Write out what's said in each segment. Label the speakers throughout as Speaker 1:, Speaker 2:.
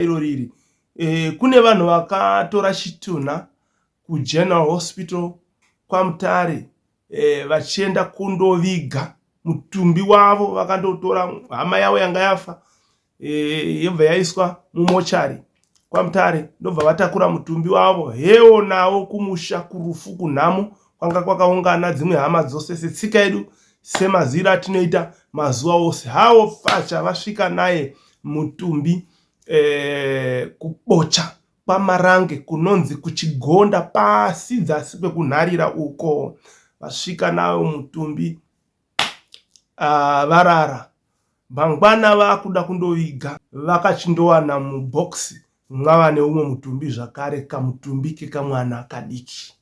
Speaker 1: Iro riri e, kune vanhu vakatora chitunha kuGeneral Hospital kwaMutare e, vachienda kundoviga mutumbi wavo. Vakandotora hama yavo yanga yafa e, yobva yaiswa mumochari kwaMutare, ndobva vatakura mutumbi wavo hewo nawo kumusha kurufu kunhamo kwanga kwakaungana dzimwe hama dzose setsika yedu semaziro atinoita mazuva ose. Hawo pfacha vasvika naye mutumbi eh, kubocha kwaMarange kunonzi kuchigonda pasi dzasi kwekunharira uko vasvika nawo mutumbi uh, varara mangwana vakuda kundoviga vakachindowana mubox mwava neumwe mutumbi zvakare kamutumbi kekamwana kadiki.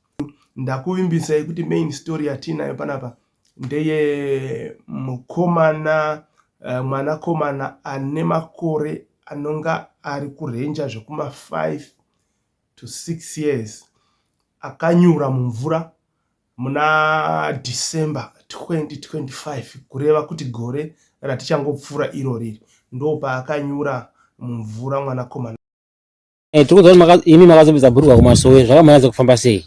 Speaker 1: Ndakuvimbisai kuti main story yatiinayo panapa ndeye mukomana eh, mwanakomana ane makore anonga ari kurenja zvekuma 5 to 6 years akanyura mumvura muna December 2025 kureva kuti gore ratichangopfuura irori ndopaakanyura mumvura mwanakomana.
Speaker 2: Eh, tiri kuziva kuti imi makazobvisa bhurugwa kumasowe zvakamanyatsa kufamba sei?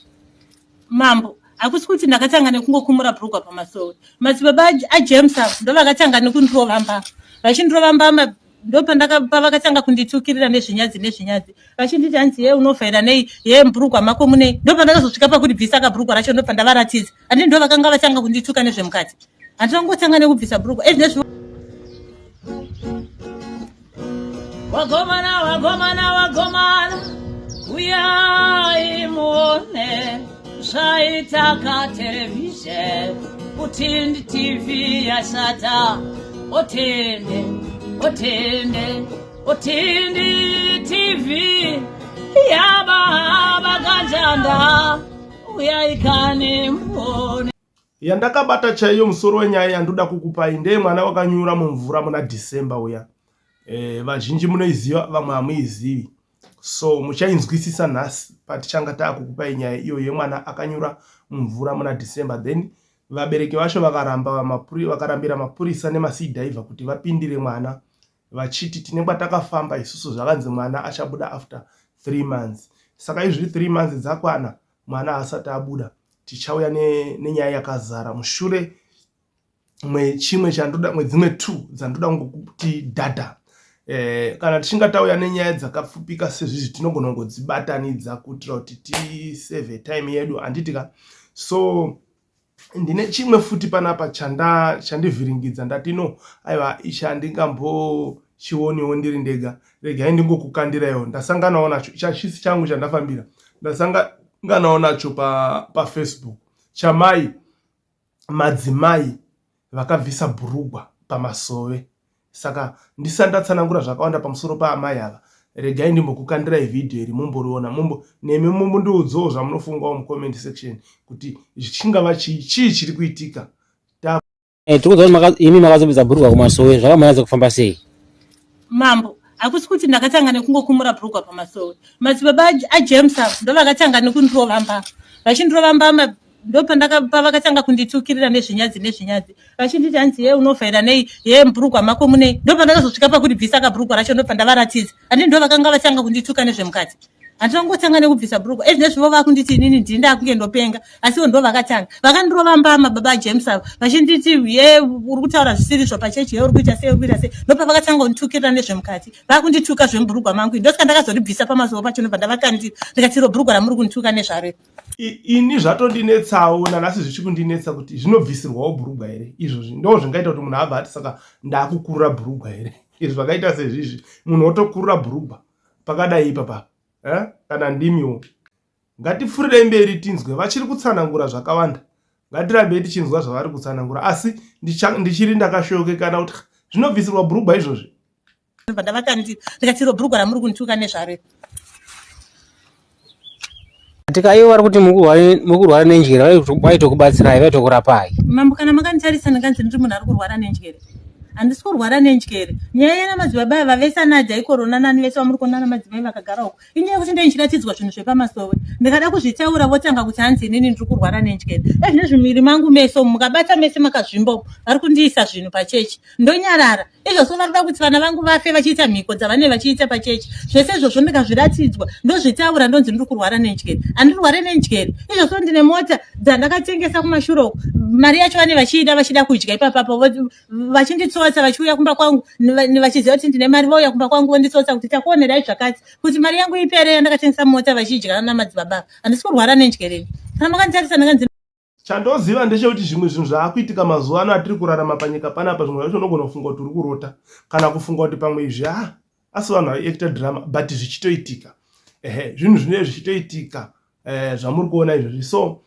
Speaker 3: Mambo, hakusi kuti ndakatanga nekungokumura bhurugwa pamasowe. Madzibaba aJames ava ndovakatanga nekundirova mbama. Vachindirova mbama ndopavakatanga kunditukirira nezvinyadzi nezvinyadzi vachinditi hanzi ye unovhaira nei ye mubhurugwa mako munei ndopandakazosvika pakuribvisa kabhurugwa racho ndobva ndavaratidza handi ndo vakanga vatanga kundituka nezvemukati handina kungotanga nekubvisa bhurugwa ezvinezvi
Speaker 4: Wagomana, wagomana, wagomana, uyai muone zvaita katerevhizheni utindi TV yashata otende otende otindi TV yababa kanjanda uyai kani muone.
Speaker 1: Yandakabata chaiyo musoro wenyaya yandoda kukupai ndeye mwana wakanyura mumvura muna December uya. E, vazhinji munoiziva vamwe hamuizivi so muchainzwisisa nhasi patichanga taakukupai nyaya iyo yemwana akanyura mumvura muna December then vabereki vacho vakaramba vakarambira mapurisa nemasidhaivha kuti vapindire mwana vachiti tine kwatakafamba isusu zvakanzi mwana achabuda after 3 months saka izvi 3 months dzakwana mwana asati abuda tichauya nenyaya ne yakazara mushure mwechimwe chandoda mwedzimwe two dzandoda kungokuti dhadha eh, kana tichinga tauya nenyaya dzakapfupika sezvizvi tinogona kungodzibatanidza kuitira kuti tisave time yedu handiti ka so ndine chimwe futi panapa chanda chandivhiringidza ndati no aiwa ichi handingambochioniwo ndiri ndega regai ndingokukandiraiwo ndasanganawo nacho ichi hachisi changu chandafambira ndasanganawo nacho pafacebook pa chamai madzimai vakabvisa bhurugwa pamasove Saka ndisati ndatsanangura zvakawanda pamusoro paamai ava, regai ndimbokukandirai vhidhiyo iri mumboriona mumbo nemi mumbondiudzawo zvamunofungawo mucomment section kuti chingava chii chii chiri kuitika.
Speaker 2: Ta eh, tiri kuziva kuti imi makazobvisa bhurugwa kumasowe zvakamanyatsa kufamba sei?
Speaker 3: Mambo, hakusi kuti ndakatanga nekungokumura bhurugwa pamasowe. Madzibaba aJames ava ndovakatanga nekundirova mbama. Vachindirova mbama ndopavakatanga kunditukirira nezvinyadzi nezvinyadzi vachinditi hanzi ye unovhaira nei ye mubhurugwa mako munei ndopandakazosvika pakuribvisa kabhurugwa racho ndobva ndavaratidza handi ndo vakanga vatanga kundituka nezvemukati handina kungotanga nekubvisa bhurugwa ezvinezvi vo vakunditi inini ndini ndakunge ndopenga asiwo ndo vakatanga vakandirova mbama baba james ava vachinditi ye uri kutaura zvisirizvo pachechi ye uri kuita sei uri kuita sei ndopavakatanga kunditukirira nezvemukati vakundituka zvemubhurugwa mangu ndosaka ndakazoribvisa pamazuva pacho ndobva ndavakandira ndikati iro bhurugwa ramuri kundituka nezvaro
Speaker 1: Ini zvatondinetsawo nanhasi zvichikundinetsa kuti zvinobvisirwawo bhurugwa here izvozvi ndo zvingaita kuti munhu abva ati saka ndakukurura bhurugwa here izvi zvakaita sezvizvi munhu otokurura bhurugwa pakadai ipapa eh? kana ndimiwo ngatipfurirei mberi tinzwe vachiri kutsanangura zvakawanda ngatirambei tichinzwa zvavari kutsanangura asi ndichiri ndakashokekana kuti zvinobvisirwa bhurugwa izvozvi
Speaker 3: ndavakandira ndikati iro bhurugwa ramuri kundituka nezvaro
Speaker 2: Katika ivo vari kuti mukurwara nenjere vaitokubatsirai vaitokurapai.
Speaker 3: Mambo kana makanditarisa ndinganzi ndiri munhu ari kurwara nenjere. Handisi kurwara nenjere. Nyaya yana madzibaba ava vese ana Dhaikorona nani vese vamuri kuona namadzimai vakagara uko. Inyaya yekuti ndee ndichiratidzwa zvinhu zvepamasowe. Ndikada kuzvitaura votanga kuti hanzi inini ndiri kurwara nenjere. Ezvinezvi muviri mangu meso mukabata mese makazvimba umu vari kundiisa zvinhu pachechi. Ndonyarara. Izvozvo vari kuda kuti vana vangu vafe vachiita mhiko dzavanee vachiita pachechi. Zvese izvozvo ndikazviratidzwa ndozvitaura ndonzi ndiri kurwara nenjere. Handirware nenjere. Izvozvo ndine mota dzandakatengesa kumashure uko. Mari yacho vane vachiida vachida kudya ipapapo vachinditsotsa vachiuya kumba kwangu vachiziva kuti ndine mari vauya kumba kwangu vonditsotsa kuti takuonerai zvakati kuti mari yangu ipere yandakatengesa mota vachidya namadzibaba. Handisi kurwara nenjere. Kana makanditarisa ndakanzi
Speaker 1: Chandoziva ndechekuti zvimwe zvinhu zvaakuitika mazuva ano atiri kurarama panyika panapa zvimwe zvacho unogona kufunga kuti uri kurota kana kufunga kuti pamwe izvi ah asi vanhu vaiacta drama but zvichitoitika ehe zvinhu zvinenge zvichitoitika eh, zvamuri kuona izvozvi so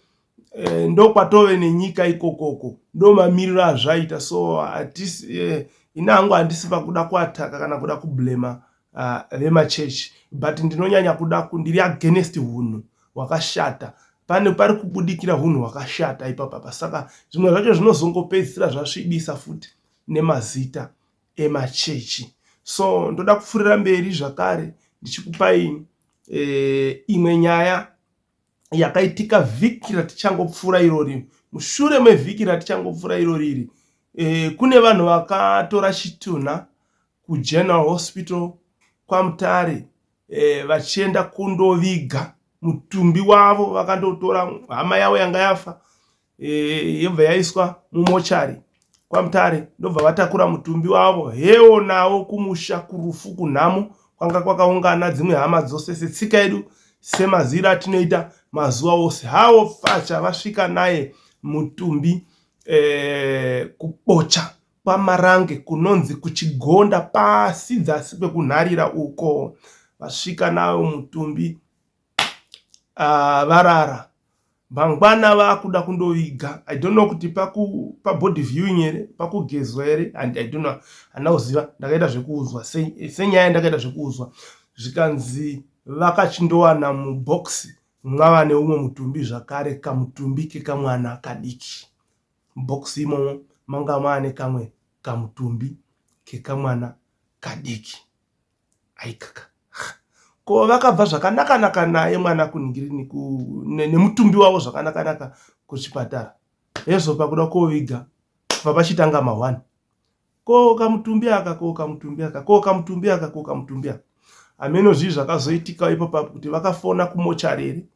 Speaker 1: eh, ndokwatove nenyika ikokoko ndomamiriro azvaita so hatisi eh, ini hangu handisi pakuda kuataka kana kuda kublema uh, vemachechi but ndinonyanya kuda ndiri against hunhu hwakashata pane pari kubudikira hunhu hwakashata ipapapa saka zvimwe zvacho zvinozongopedzisira zvasvibisa futi nemazita emachechi so ndoda kupfuurira mberi zvakare ndichikupai e, imwe nyaya yakaitika vhiki ratichangopfuura irori mushure mevhiki ratichangopfuura irori iri e, kune vanhu vakatora chitunha kuGeneral Hospital kwaMutare eh, vachienda kundoviga mutumbi wavo vakandotora hama yavo yanga yafa eh, yobva yaiswa mumochari kwaMutare ndobva vatakura mutumbi wavo hewo nawo kumusha kurufu kunhamo kwanga kwakaungana dzimwe hama dzose setsika yedu semaziro atinoita mazuva ose hawo pfacha vasvika naye mutumbi eh, kubocha kwaMarange kunonzi kuChigonda pasi dzasi kwekunharira uko vasvika nawo mutumbi uh, varara mangwana vakuda kundoviga i don't know kuti paku pabody viewing here pakugezwa here and i don't know handina kuziva ndakaita zvekuudzwa senyaya ndakaita zvekuudzwa zvikanzi vakachindowana mubox mwava neumwe mutumbi zvakare kamutumbi kekamwana kadiki Mubox imomo manga maane kamwe kamutumbi kekamwana kadiki. Aikaka. Ko vakabva zvakanakanaka naye mwana kunhingirini nemutumbi wavo zvakanakanaka kuchipatara. Hezvo pakuda koviga kubva pachitanga mahwani. Ko kamutumbi aka, ko kamutumbi aka, ko kamutumbi aka, ko kamutumbi aka. Hameno zvii zvakazoitika ipo papo kuti vakafona kumochari here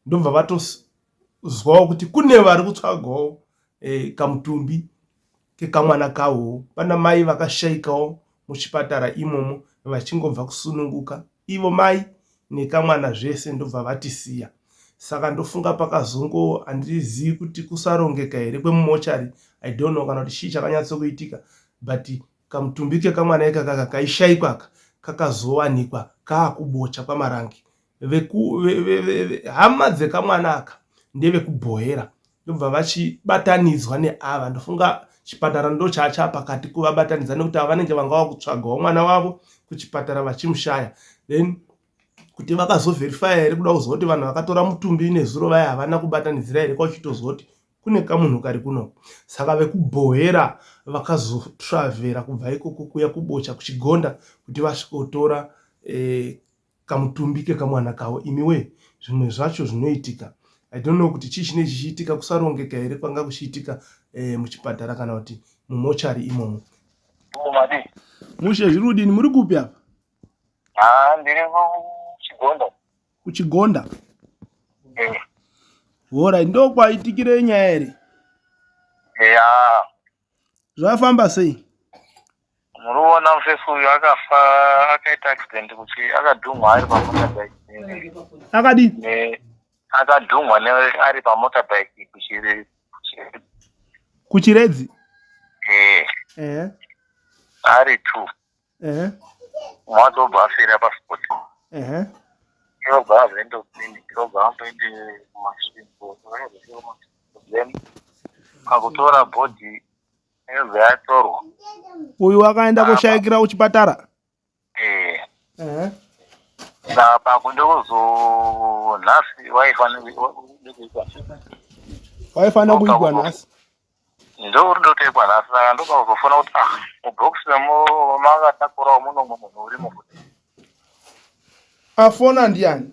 Speaker 1: ndobva vatozwawo kuti kune vari kutsvagawo e, kamutumbi kekamwana kavowo pana mai vakashaikawo muchipatara imomo vachingobva kusununguka ivo mai nekamwana zvese ndobva vatisiya saka ndofunga pakazongo handizivi kuti kusarongeka here kwemumochari i don't know kana kuti chii chakanyatsokuitika but kamutumbi kekamwana ikakaka kaishaikwa aka kakazowanikwa kaakubocha kwamarangi veku, ve, ve, ve, ve, hama dzekamwana aka ndevekubhohera ndobva vachibatanidzwa neava ndofunga chipatara ndochacha pakati kuvabatanidza nekuti ava vanenge vanga vakutsvagawo mwana wavo kuchipatara vachimushaya then kuti vakazovherifaya here kuda kuziva kuti vanhu vakatora mutumbi nezuro vaya havana kubatanidzira here kwachitozwa kuti kune kamunhu kari kuno saka vekubhohera vakazotravhera kubva ikoko kuya kubocha kuchigonda kuti vasvikotora eh, kamutumbi kekamwana kavo imi wee zvimwe zvacho zvinoitika i don't know kuti chii chinee chichiitika kusarongeka here kwanga kuchiitika eh, muchipatara kana kuti mumochari imomo mushe zviri kudini muri kupi apa
Speaker 5: ah, ndiri kuchigonda
Speaker 1: kuchigonda eh. horai ndokwaitikire nyaya here
Speaker 5: ya
Speaker 1: zvafamba sei
Speaker 5: Muruona mufesi uyu akafa akaita accident kuti akadhumwa ari pamotorbike.
Speaker 1: Akadii?
Speaker 5: Ne akadhumwa ne ari pamotorbike kuchire
Speaker 1: Kuchiredzi?
Speaker 5: Eh.
Speaker 1: Eh.
Speaker 5: Ari two.
Speaker 1: Eh.
Speaker 5: Mwacho obva afira paspot.
Speaker 1: Eh.
Speaker 5: Obva azoenda kuclinic, obva amboende kumasvingo. Then pakutora body Yobva yatorwa.
Speaker 1: Uyu akaenda koshaikira kuchipatara?
Speaker 5: Eh. Eh. Saka kundokuzo nhasi waifanira kuigwa.
Speaker 1: Waifanira kuigwa nhasi.
Speaker 5: Ndouri ndotekwa nhasi saka ndopakuzofona kuti ah mubox makatakurawo muno mumwe munhu urimo futi.
Speaker 1: Afona ndiani?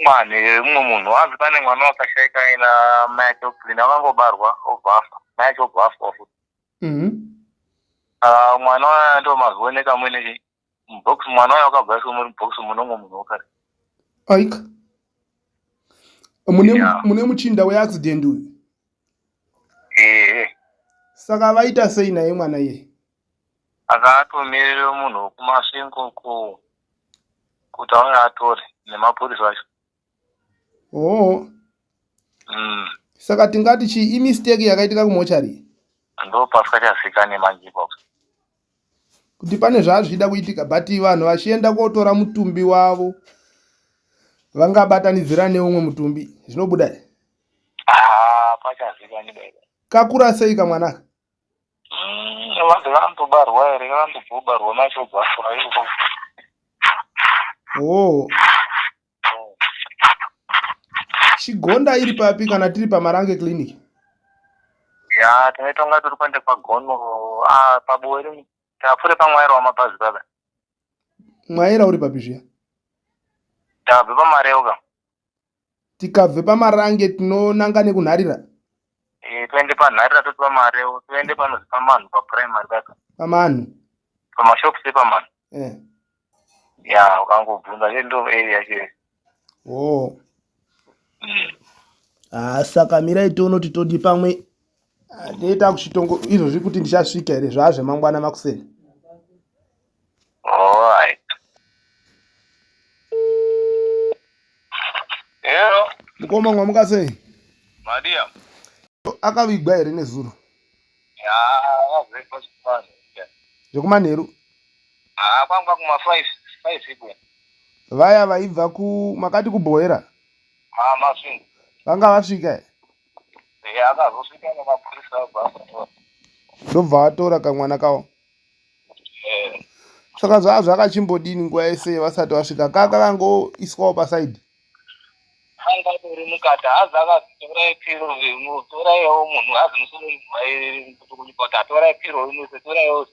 Speaker 5: Mwane mumwe munhu hanzi pane mwana wakashaika aina mai ake oklin akangobarwa obva afa mai ake obva afa futi.
Speaker 1: Mhm.
Speaker 5: Ah, mwana waya ndo mazooneka muine mubox mwana waya wakabva aiswa muri mubox munomwe munhu wokare.
Speaker 1: Aika. Mune
Speaker 5: Yeah.
Speaker 1: mune muchinda weaccident uyu.
Speaker 5: Ehe.
Speaker 1: Saka vaita sei naye mwana iye?
Speaker 5: Akatomirira munhu wekuMasvingo ku kuti auye atore nemapurisa acho.
Speaker 1: Oh.
Speaker 5: Saka
Speaker 1: tingati chii imistake yakaitika kumochari?
Speaker 5: Ndo pasikachazikanwe manje ipapo.
Speaker 1: Kuti pane zvazvida kuitika but vanhu vachienda kotora mutumbi wavo vangabatanidzira neumwe mutumbi zvinobuda here?
Speaker 5: Ah, pachazikanwe baba.
Speaker 1: Kakura sei kamwana aka?
Speaker 5: Vanhu vanotobarwa here vanotobva macho bvafa ivo.
Speaker 1: Oh. Chigonda iri papi kana tiri paMarange clinic?
Speaker 5: Ya, tinoita kunga tiri kuenda kwaGono, ah, pabuwe tapfuure pamwaira wamabhazi baba.
Speaker 1: Mwaira uri papi zviya?
Speaker 5: Tabve paMareuka.
Speaker 1: Tikabve paMarange tinonanga nekunharira?
Speaker 5: Eh, toende panharira toti paMareu, toende panozi paManhu paprimary paka.
Speaker 1: Pamanhu.
Speaker 5: Pamashops epaManhu.
Speaker 1: Eh.
Speaker 5: Ya, ukangobvunza che ndo area che.
Speaker 1: Oh. Ah, saka mirai tione kuti todi pamwe ah, toita kuchitongo izvozvi kuti ndichasvika here zvaa zvemangwana makuseni.
Speaker 5: Alright. Hello.
Speaker 1: Mukoma mwamuka sei?
Speaker 5: Madia.
Speaker 1: Akavigwa here nezuro?
Speaker 5: Ya, akavigwa chipani.
Speaker 1: Zvekumanheru?
Speaker 5: Ah, kwanga kuma 5, 5 iko.
Speaker 1: Vaya vaibva ku makati kuBohera?
Speaker 5: Ah, Masvingo.
Speaker 1: Vanga vasvika here?
Speaker 5: Eh, akazosvika nemapurisa abva asatora.
Speaker 1: Ndobva vatora kamwana kawo.
Speaker 5: Eh.
Speaker 1: Saka zvaa zvakachimbodini nguva yese vasati vasvika kaka kangoiswawo pasaidi?
Speaker 5: Anga atori mukati hazi akazi torai piro toraiwo munhu hazi musoro kuti atorai piro inuise toraiwo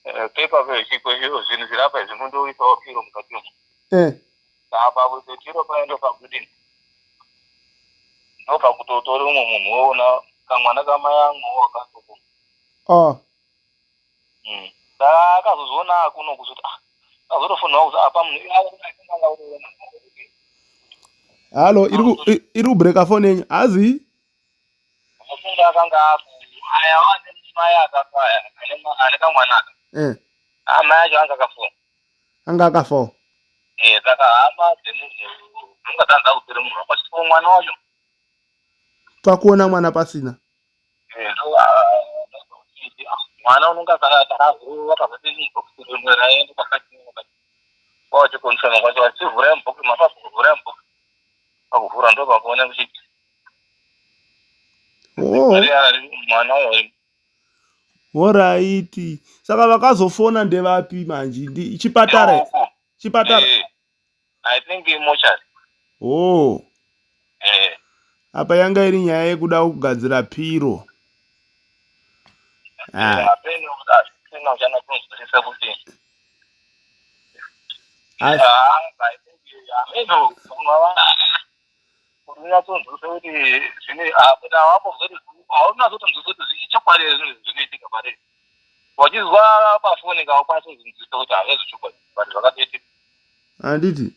Speaker 5: eh, pepa pechiko zvinhu zviri apa izvi mundoisawo piro mukati umu
Speaker 1: eh.
Speaker 5: Apa kuti piro paye ndopakudini ndopakutotore umwe munhu woona kamwana kamai angu wakatoko
Speaker 1: oh.
Speaker 5: Saka akazozviona akuno kuzoti ah azotofonwa kuti apa munhu
Speaker 1: Halo, iri kubreka foni yenyu hazi?
Speaker 5: Mufunga akanga aku aya ane mai akafa aya ane kamwana aka.
Speaker 1: Eh.
Speaker 5: Amai acho anga akafa.
Speaker 1: Anga akafa.
Speaker 5: Eh, saka hama dzemunhu dzingatanga kutora munhu wakachisiwa mwana wacho.
Speaker 1: Pakuona mwana pasina.
Speaker 5: Eh, mwana unonga akazoti rimwe raenda pakati kwachikonfirma kwacho vachivhura mubhokisi mafakuvhura mubhokisi pakuvhura ndo pakuona kuti
Speaker 1: oh.
Speaker 5: mwana uyo
Speaker 1: Horaiti. Saka vakazofona ndevapi manje? Chipatara. Chipatara.
Speaker 5: Eh, I think imochari.
Speaker 1: Oh.
Speaker 5: Eh.
Speaker 1: Apa yanga iri nyaya yekuda kugadzira piro.
Speaker 5: Ah.
Speaker 1: Ah.
Speaker 5: Wachizwa pafoni kaukwanisa kuzvinzwisisa kuti hazvazvo chokwadi but zvakatoitika.
Speaker 1: Handiti?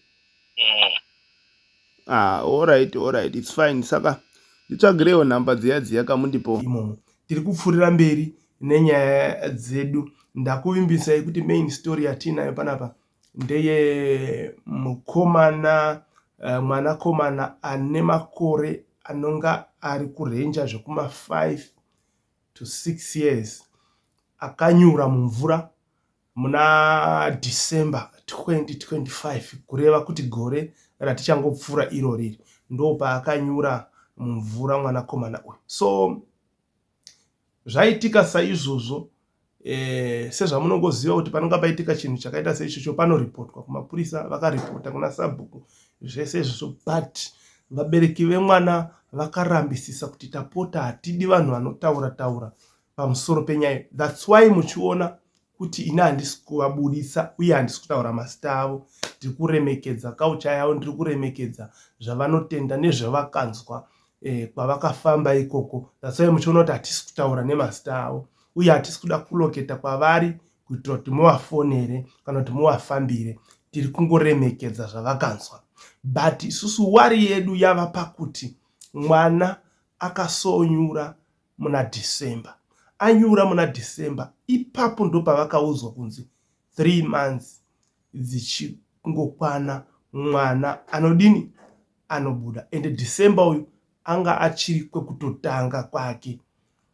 Speaker 1: Ah, alright, alright, it's fine. Saka nditsvagirewo nhamba dziya dziya kamundipo.
Speaker 6: Imomo. Tiri kupfuurira mberi nenyaya dzedu. Ndakuvimbisai kuti main story yatiinayo panapa ndeye mukomana eh, mwanakomana ane makore anonga ari kurenja zvekuma 5 to 6 years akanyura mumvura muna December 2025 kureva kuti gore ratichangopfuura irori iri ndopaakanyura mumvura mwanakomana uyu. So zvaitika saizvozvo e, sezvamunongoziva kuti panonga paitika chinhu chakaita seichocho panoripotwa kumapurisa vakaripota kuna sabhuku zvese izvozvo but vabereki vemwana
Speaker 1: Vakarambisisa kuti tapota hatidi vanhu vanotaura taura pamusoro penyaya. That's why muchiona kuti ini handisi kuvaburitsa uye handisi kutaura mazita avo. Ndiri kuremekedza culture yavo, ndiri kuremekedza zvavanotenda nezvavakanzwa eh, kwavakafamba ikoko. That's why muchiona kuti hatisi kutaura nemazita avo uye hatisi kuda kuloketa kwavari kuitira kuti muvafonere kana kuti muvafambire. Tiri kungoremekedza zvavakanzwa, but isusu wari yedu yava pakuti mwana akasonyura muna December. Anyura muna December ipapo ndopavakaudzwa kunzi 3 months dzichingokwana mwana anodini anobuda ende December uyu anga achiri kwekutotanga kwake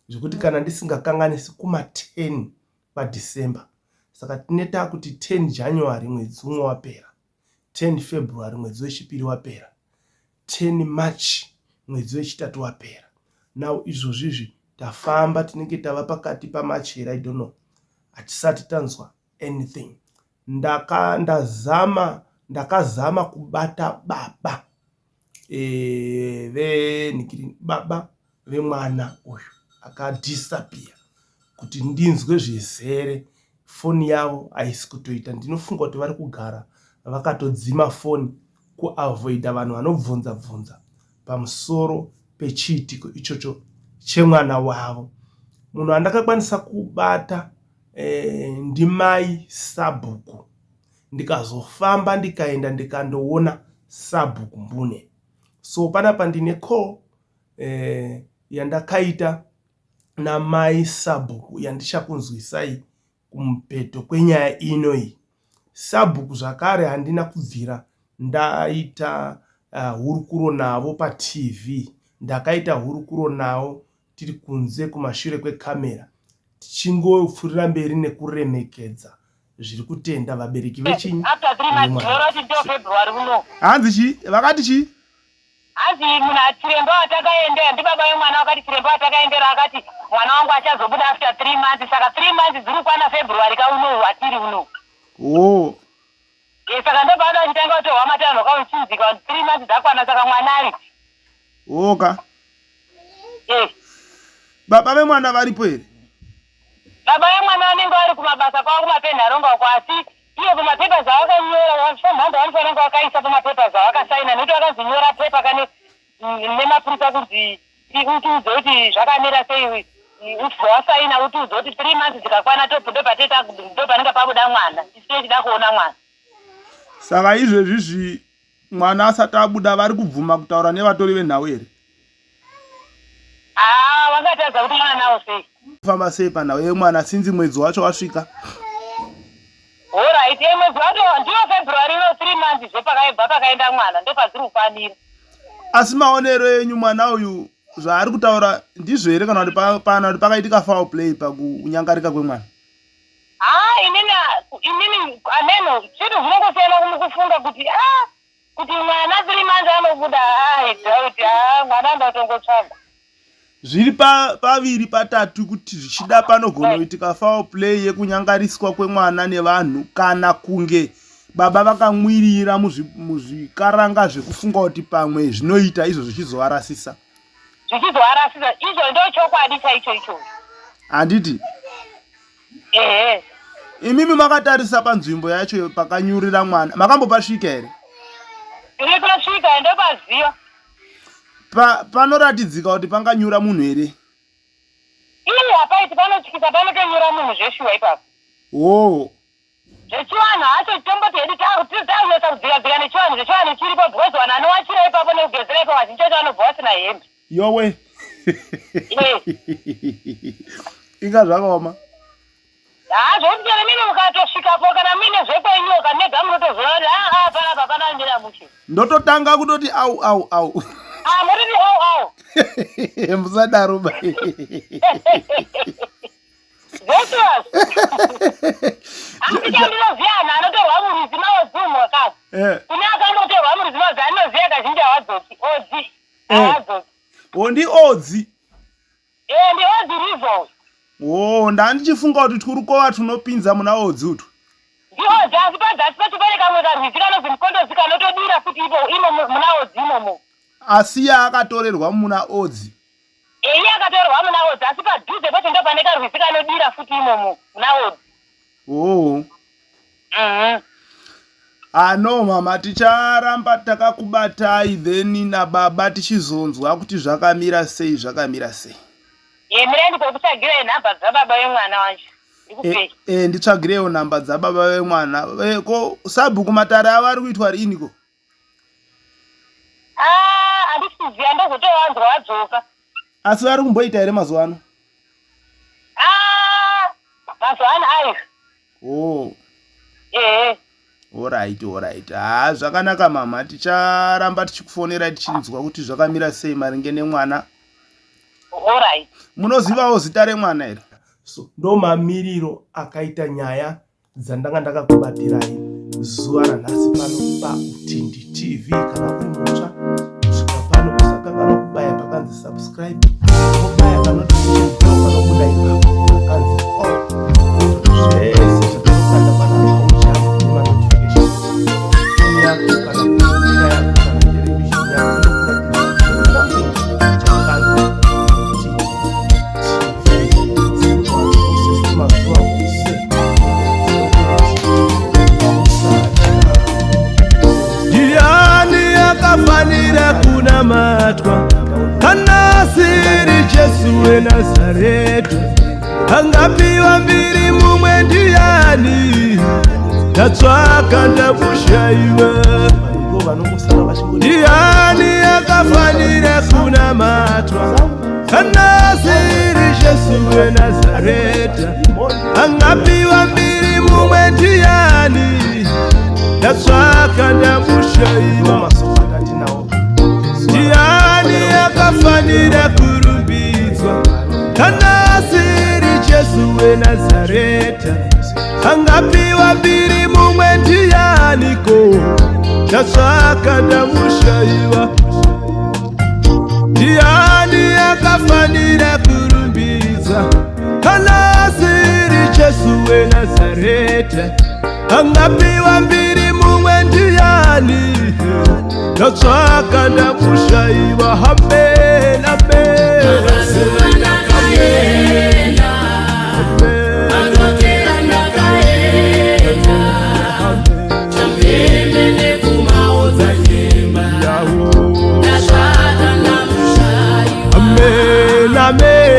Speaker 1: zvekuti kana ndisingakanganisi kuma 10 kwaDecember saka tine takuti 10 January mwedzi umwe wapera 10 February mwedzi wechipiri wapera 10 March mwedzi wechitatu wapera now izvozvi izvi tafamba tinenge tava pakati paMarch here I don't know hatisati tanzwa anything ndaka ndazama ndakazama kubata baba e, venhikiri baba vemwana uyu akadisappear kuti ndinzwe zvizere foni yavo haisi kutoita ndinofunga kuti vari kugara vakatodzima foni kuavoida vanhu vanobvunza bvunza pamusoro pechiitiko ichocho chemwana wavo munhu andakakwanisa kubata eh, ndimai sabhuku ndikazofamba ndikaenda ndikandoona sabhuku mbune so panapa ndine call eh, yandakaita namai sabhuku yandichakunzwisai kumupeto kwenyaya ino iyi. Sabhuku zvakare handina kubvira ndaita uh, hurukuro navo paTV. Ndakaita hurukuro navo tiri kunze kumashure kwekamera tichingopfurira mberi nekuremekedza zviri kutenda vabereki vechinyi. Hanzi chii? Vakati chii?
Speaker 5: Hanzi munhu chiremba watakaendera ndibaba vemwana vakati chiremba watakaendera akati mwana wangu achazobuda after 3 months saka 3 months dziri kukwana February ka unowu watiri unowu.
Speaker 1: Oh.
Speaker 5: E, saka ndopaada vachitanga kutorwa matanho ka uchinzika kuti 3 months dzakwana saka mwana ari.
Speaker 1: Oh ka.
Speaker 5: Eh.
Speaker 1: Baba vemwana varipo here?
Speaker 5: Baba vemwana vanenge vari kumabasa kwavo kumapenharonga uko asi Iyo pamapapers awakanyora form number vanofanira kunge vakaisa pamapapers awakasaina nekuti vakazinyora paper kane nemapurisa kunzi utiudze kuti zvakamira sei ubva wasaina utiudze kuti three months dzikakwana ndopateta ndopanenge pabuda mwana isu tichida kuona mwana.
Speaker 1: Saka izvezvizvi Mwana asati abuda vari kubvuma kutaura nevatori venhau here?
Speaker 5: Haa vangatadza kutaura nawo sei?
Speaker 1: Famba sei panhau yemwana sinzi mwedzi wacho wasvika?
Speaker 5: Horaiti, eh, mwedzi wacho ndiyo February ino 3 months zvepakaibva pakaenda mwana ndopadziri kukwanira.
Speaker 1: Asi maonero enyu mwana uyu zvaari kutaura ndizvo here kana kuti pana kuti pakaitika foul play pakunyangarika kwemwana?
Speaker 5: Haa inini inini ameno zvinhu zvinongosiyana kumukufunga kuti ah kuti mwana three months anobuda ah I doubt ah mwana anoda kutongotsvagwa.
Speaker 1: Zviri pa, paviri patatu kuti zvichida panogona kuitika foul play yekunyangariswa kwemwana nevanhu kana kunge baba vakamwirira muzvikaranga zvekufunga kuti pamwe zvinoita izvo zvichizovarasisa.
Speaker 5: Zvichizovarasisa izvo ndo chokwadi chaicho ichocho.
Speaker 1: Handiti?
Speaker 5: Ehe.
Speaker 1: Imimi makatarisa panzvimbo yacho pakanyurira mwana makambopasvika here?
Speaker 5: Ini kunosvika ndopaziva.
Speaker 1: Pa, panoratidzika kuti panganyura munhu here?
Speaker 5: Ii hapaiti panotyisa panotonyura munhu zveshuwa ipapo.
Speaker 1: Hoo.
Speaker 5: Zvechivanhu hacho tomboti hedu takunetsa kudzika dzika nechivanhu zvechivanhu chiripo because vanhu anowachira ipapo nekugezera ipapo vazhinji vacho vanobva vasina hembe.
Speaker 1: Yowe. Inga zvakaoma.
Speaker 5: Haa zvekuti chero mimi mukatosvikapo kana muine zvekwenyuwo kamega munotozoona kuti haa haa panapa hapana amira mushe.
Speaker 1: Ndototanga kutoti au au au.
Speaker 5: Ah muriti au au.
Speaker 1: Musadaro ba.
Speaker 5: Zveshuwa. Asi chandinoziva anhu anotorwa murwizi maodzi umu wakadzi.
Speaker 1: Eh.
Speaker 5: Kune akandotorwa murwizi maodzi andinoziva kazhinji hawadzoki. Odzi.
Speaker 1: Eh.
Speaker 5: Hawadzoki.
Speaker 1: O ndi odzi.
Speaker 5: Eh ndi odzi river uyu.
Speaker 1: Oh, ndandichifunga kuti twurukova twunopinza muna odzi utwu.
Speaker 5: Ndi odzi asi padzasi pacho pane kamwe karwizi kanonzi mukondozi kanotodira futi ipo imo muna odzi imomo.
Speaker 1: Asi iye akatorerwa muna Odzi.
Speaker 5: Iye akatorerwa muna Odzi asi padhuze pacho ndo pane karwizi kanodira futi imomo muna Odzi.
Speaker 1: Oh.
Speaker 5: Mhm.
Speaker 1: Ah no mama ticharamba takakubatai then nababa tichizonzwa kuti zvakamira sei zvakamira sei.
Speaker 5: Eh, mirai ndikokutsvagirai nhamba dzababa vemwana wacho. Ndikupei.
Speaker 1: Eh, eh nditsvagireiwo nhamba dzababa vemwana. Eh, ko sabhuku matare avo ari kuitwa riini ko?
Speaker 5: Ah, handisi kuziva ndozotovanzwa vadzoka.
Speaker 1: Asi vari kumboita here mazuva ano?
Speaker 5: Ah, mazuva ano ayo.
Speaker 1: Oh.
Speaker 5: Ehe.
Speaker 1: Alright, alright. Ah, zvakanaka mama, ticharamba tichikufonera tichinzwa kuti zvakamira sei maringe nemwana.
Speaker 5: Alright.
Speaker 1: Munozivawo zita remwana here? So, ndo mamiriro akaita nyaya dzandanga ndakakubatirai zuva ranhasi pano paUtindi TV. Kana uri mutsva kusvika pano, usakanganwa kubaya pakanzi subscribe, wobaya panotification bell panobuda ipapo pakanzi all. Zvese zvatinokanda panapa hauchani nemanotifications. Foni yako kana computer yako kana television yako inokuratidza something chakanzi Utindi
Speaker 7: Ndiani akafanira kunamatwa kana asiri Jesu weNazareta? Angapiwa mbiri mumwe ndiani? Ndatsvaka ndamushaiwa. Ndiani akafanira kunamatwa kana asiri Jesu weNazareta? Angapiwa mbiri mumwe ndiani? Ndatsvaka ndamushaiwa. Ndiani akafanira kurumbidzwa kana asiri Jesu weNazareta? Angapiwa mbiri mumwe ndianiko? Ndatsvaka ndamushaiwa. Ndiani akafanira kurumbidza kana asiri Jesu weNazareta? Angapiwa mbiri mumwe ndiani? Ndatsvaka ndamushaiwa. Amen, amen. Amen. Amen, amen.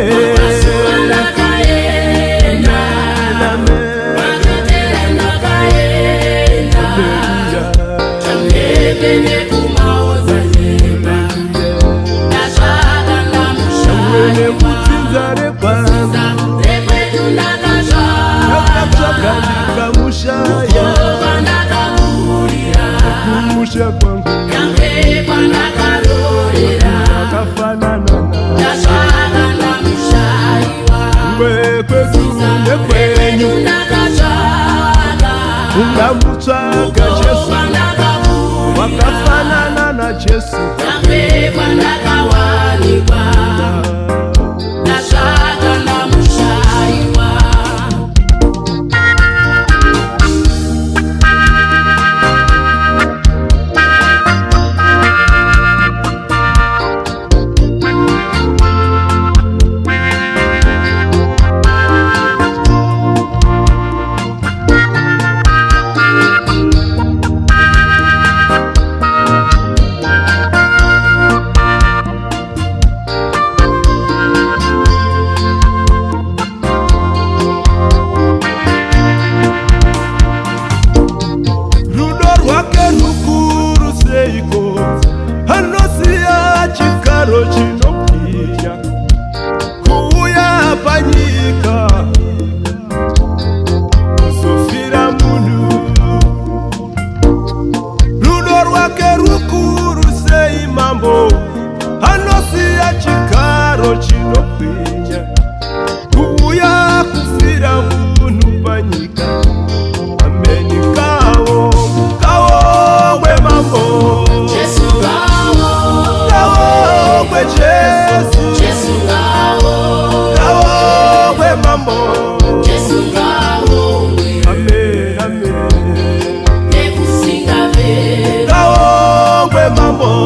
Speaker 7: Kumusha kwangu akafanana kwekwedu nekwenyu ungamutsvaga Jesu wakafanana naJesu. Rudo rwake rukuru seiko, anosiya chikaro chinobwinya kuuya panyika kuzofira munhu. Rudo rwake rukuru sei mambo, anosiya chikaro chinobwinya kuuya kufira munhu panyika. Ameni kawo kawo kwemambo kawo kweJesu kawo kwemambo. Amen, amen. Kawo kwemambo.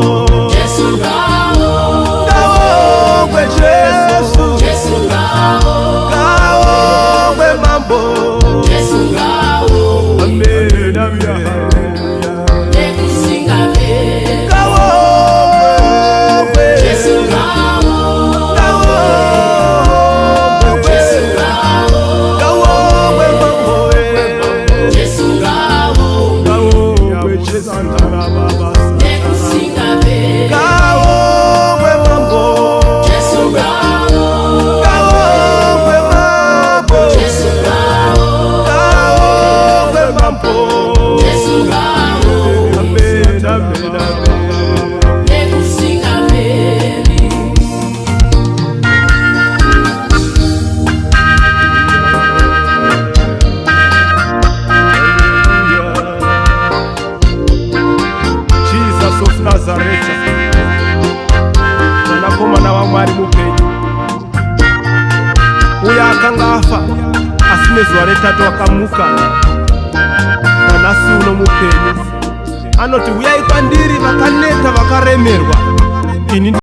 Speaker 7: akanga afa, asi nezuva retatu akamuka. Nanhasi uno mupenyu. Anoti, "Uyai kwandiri vakaneta, vakaremerwa, ini."